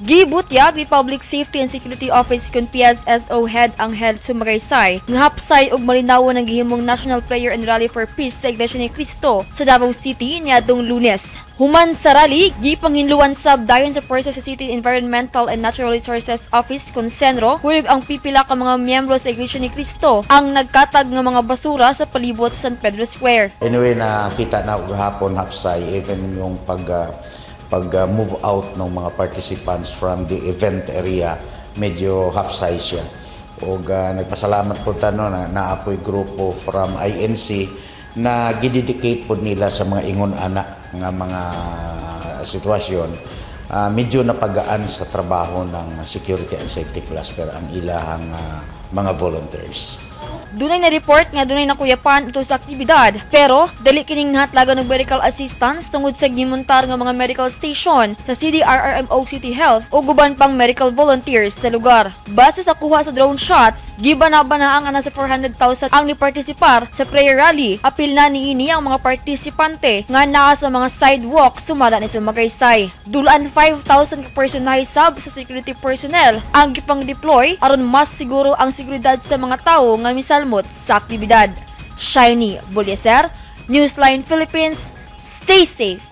Gibutyag ni Public Safety and Security Office kon PSSO Head Angel Sumagaysay nga hapsay og malinawon ang gihimong National Prayer and Rally for Peace sa Iglesia ni Cristo sa Davao City niadtong Lunes. Human sa rally, gipanghinluan sab dayon sa pwersa sa City Environmental and Natural Resources Office kon CENRO kuyog ang pipila ka mga miyembro sa Iglesia ni Cristo ang nagkatag nga mga basura sa palibot sa San Pedro Square. Anyway, nakita na gahapon hapsay even yung pag move out ng mga participants from the event area, medyo hapsay siya. Og nagpasalamat po ta, no, na naa poy grupo from INC na gidedicate po nila sa mga ingon ana nga mga sitwasyon. Medyo napagaan sa trabaho ng security and safety cluster ang ilahang mga volunteers. Dunay na report nga dunay nakuyapan ito sa aktibidad, pero dali kining nahatlagan og medical assistance tungod sa gimontar nga mga medical station sa CDRRMO, City Health ug uban pang medical volunteers sa lugar. Base sa kuha sa drone shots, gibana-bana ang nasa 400,000 ang nipartisipar sa prayer rally. Apil na niini ang mga partisipante nga naa sa mga sidewalk, sumala ni Sumagaysay. Dulaan 5,000 ka personahe sab sa security personnel ang gipang-deploy aron mas siguro ang seguridad sa mga tawo nga misalmot sa aktibidad. Shiny Bulyeser, Newsline Philippines, stay safe.